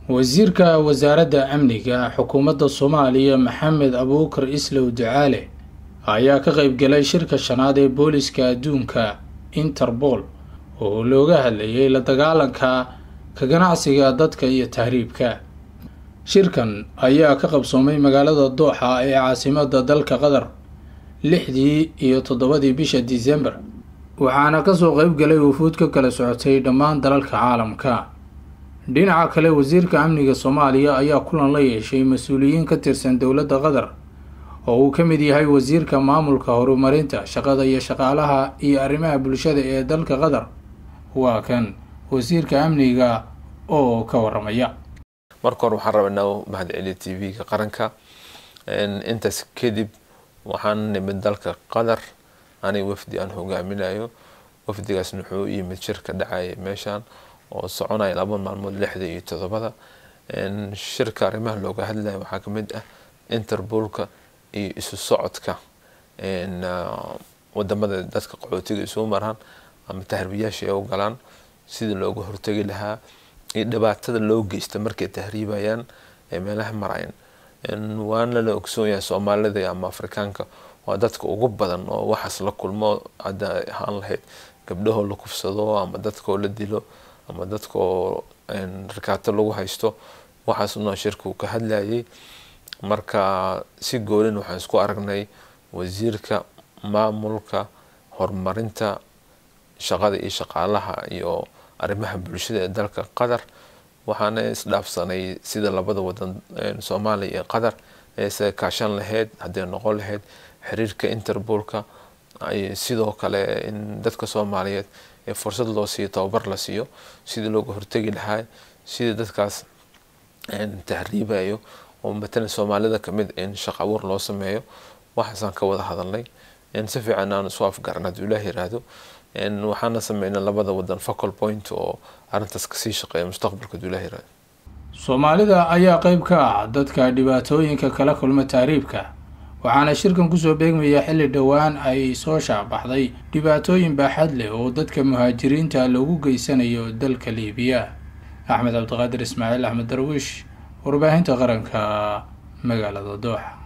Wasiirka wasaaradda amniga xukuumadda Soomaaliya Maxamed Abuukar Islow Ducaale ayaa ka qaybgalay shirka shanaad ee booliska adduunka Interpol oo looga hadlayay la dagaalanka ka ganacsiga dadka iyo tahriibka. Shirkan ayaa ka qabsoomay magaalada Dooxa ee caasimadda dalka Qatar 6dii iyo 7dii bisha Disembar, waxaana kasoo qeybgalay wufuud ka kala socotay dhammaan dalalka caalamka. Dhinaca kale, wasiirka amniga Soomaaliya ayaa kulan la yeeshay mas-uuliyiin ka tirsan dowladda Qatar oo uu ka mid yahay wasiirka maamulka horumarinta shaqada iyo shaqaalaha iyo arrimaha bulshada ee dalka Qatar. Waa kan wasiirka amniga oo ka waramaya. Marka hore waxaan rabaa inaa mahadceliyo TV-ga qaranka. Intaas kadib waxaan nimid dalka Qatar aniga wafdi aan hogaaminayo. Wafdigaasna wuxuu u yimid shirka dhacaya meeshan oo soconaya 2 maalmood, 6da iyo 7da. Shirka arrimaha looga hadlaya waxaa kamid ah Interpolka iyo isu socodka wadamada dadka qaxootiga isugu maraan ama tahriibayaasha ay u galaan, sidii looga hortagi lahaa iyo dhibaatada loo geysta markay tahriibayaan ee meelaha marayaan. Waana la ogsoon yahay Soomaalida ama Afrikaanka waa dadka ugu badan oo waxaas la kulmo, hadda ahaan lahayd gabdhahoo la kufsado ama dadkoo la dilo ama dadkoo rikaato lagu haysto. Waxaasna shirku ka hadlayay. Marka si goolin waxaan isku aragnay wasiirka maamulka horumarinta shaqada iyo shaqaalaha iyo arrimaha bulshada ee dalka Qatar, waxaana isdhaafsanay sida labada wadan Soomaaliya iyo Qatar ee isaga kaashan lahayd, hadday noqon lahayd xiriirka Interpolka, sidoo kale in dadka Soomaaliyeed ee fursad loo siiyo, tababar la siiyo sidii looga hortegi lahaa sidii dadkaas tahriibayo oo matalan Soomaalida kamid in shaqo abuur loo sameeyo. Waxaasaan ka wada hadalnay, si fiican aan isu afgaran hadduu Ilaah yiraahdo. Waxaana sameynay labada wadan focal point oo arrintaas kasii shaqeeya mustaqbalka hadduu Ilaah yiraahdo. Soomaalida ayaa qeyb ka ah dadka dhibaatooyinka kala kulma tahriibka, waxaana shirkan kusoo beegmaya xilli dhowaan ay soo shaacbaxday dhibaatooyin baaxad leh oo dadka muhaajiriinta loogu geysanayo dalka Liibiya. Axmed Cabdiqaadir Ismaaciil, Axmed Darwiish, warbaahinta qaranka, magaalada Dooxa.